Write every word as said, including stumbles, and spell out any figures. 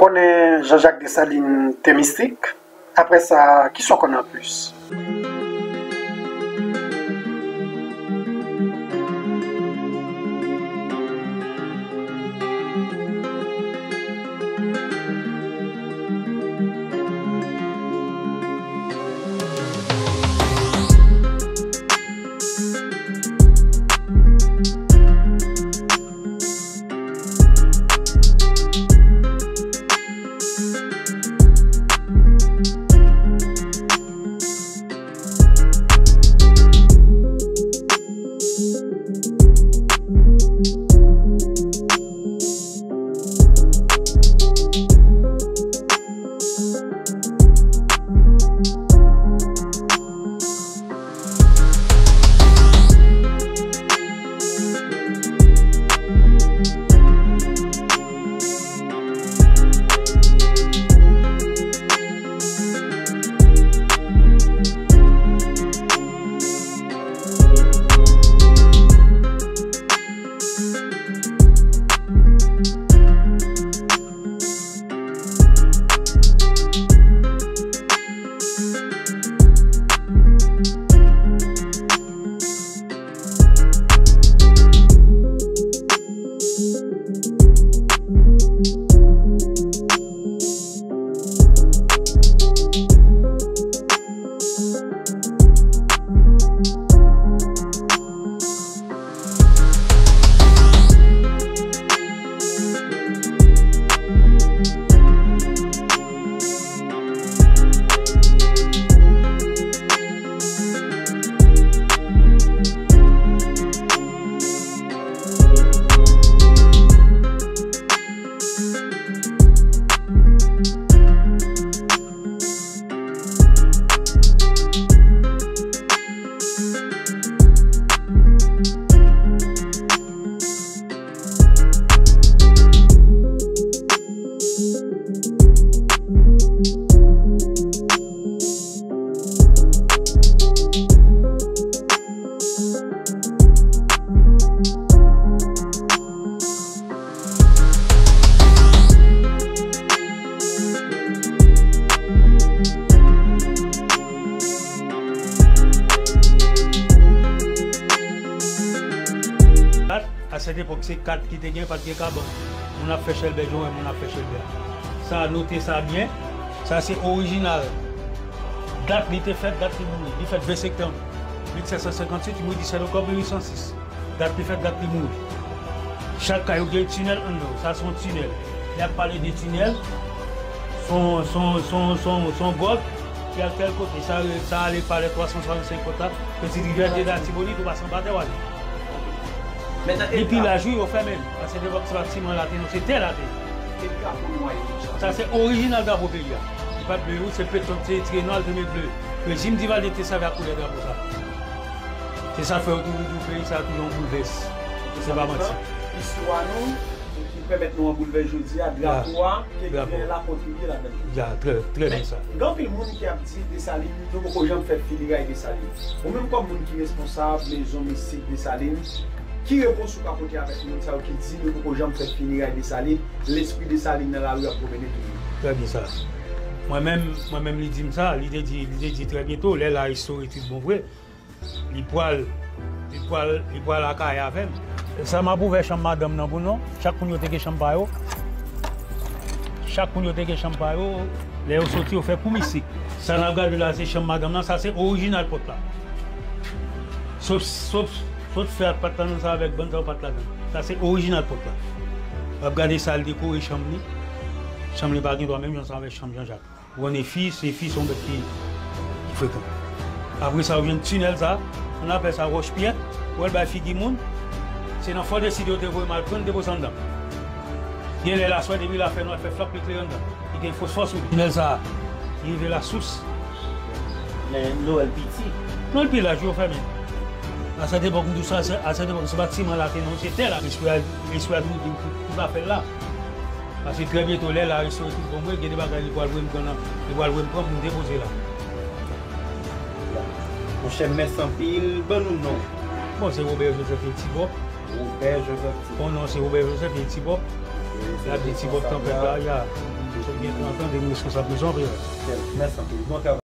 Konnen Jean-Jacques Dessalines te mistik. Apre sa, kisa w konn anplis? Kat, a sèt epòk, se kat ki te gen, pa t gen kabann. Moun ap fè chèlbè, jan w wè moun ap fè chèlbè a. Sa, note sa byen. Sa se orijinal. Dat li te fèt, dat li mouri. Li fèt ven septanm mil sèt san senkantuit, li mouri disèt oktòb mil uit san sis. Dat li fèt, dat li mouri. Chak kay yo gen tinèl anndan. Sa se yon tinèl. Lè y ap pale de tinèl, se yon, se yon, se yon, se yon, se yon gòt ki al tèl kote. Sa, sa ale palè twa san swasannsenk kòt la. Petite Rivière te Latibonit, ou pase anba tè w ale. Li pi laj, wi, yo fèmen l. Paske devan se pa siman la te non, se tè la te. Sa se orijinal drapo peyi a. Li pa t ble, wi, se peton, se ti nwa, l te met ble. Rejim Divalye te sèvi ak koulè drapo sa. Se sa k fè yo toujou di w peyi sa a toujou yon boulvès. Se pa manti. Istwa nou ki pèmèt nou an boulvès jodi a, drapo a, ke Guy Philippe la kontribye ladan l. Ya, trè, trè byen sa. Men, gen anpil moun ki ap di Desalin, nou poko janm fè fineray Desalin. Ou menm kòm moun ki responsab Mezon Mistik Desalin, ki repons ou ka pote avèk moun sa yo ki di nou poko janm fè fineray Desalin, lespri Desalin nan lari ap pwomene toujou? Trè byen sa. Mwen menm, mwen menm li di m sa, li te di, li te di trè byento, lè la restore tout bon vre. Li pral, li pral, li pral lakay avè m. Sa m ap ouvè chanm madanm nan pou nou. Chak moun yo te gen chanm pa yo. Chak moun yo te gen chanm pa yo. Lè yo soti, yo fè kou mistik. Sa n ap gade la, se chanm madanm nan. Sa se orijinal pòt la. Sot, sot, sot fè ak pat la nan sa avèk bann sa yo pat ladan. Sa se orijinal pòt la. W ap gade sa l dekore chanm li. Chanm li pa gen dwa menm jan sa avèk chanm Jean Jacques. Ou konn efi, efi se yon bèt ki, ki frekan. Apre sa, ou jwenn tinèl sa, ann apèl sa wòch pyè, ou wè l bay figi moun. Se nan Fò Deside yo te voye m al pran l depoze anndan. Gen lè laswè, depi l a fè nwa, l fè flap, li klere anndan. Li gen fòsfò sou li. Tinèl sa, li rive Lasous. Men nou wè l piti. Non, l pi laj, yo fèmen. A sèt epòk, m di w sa, a sèt epòk, se pa siman la te non, se tè la. Espri a, espri a toujou di m ki, ki pa fè l la. Paske trè byento, lè la restore tout bon vre, gen de bagay li pral voye m pran nan, li pral voye m pran pou m depoze la. Monchè, mèsi anpil, ban nou non. Bon, se Robert Joseph Etibop. Robert Joseph Etibop. Bon non, se Robert Joseph Etibop. L ap di Tibop Tanpèt la, ya. Misye gen trant an, li reskonsab mezon, frè. Mèsi anpil. Bon travay.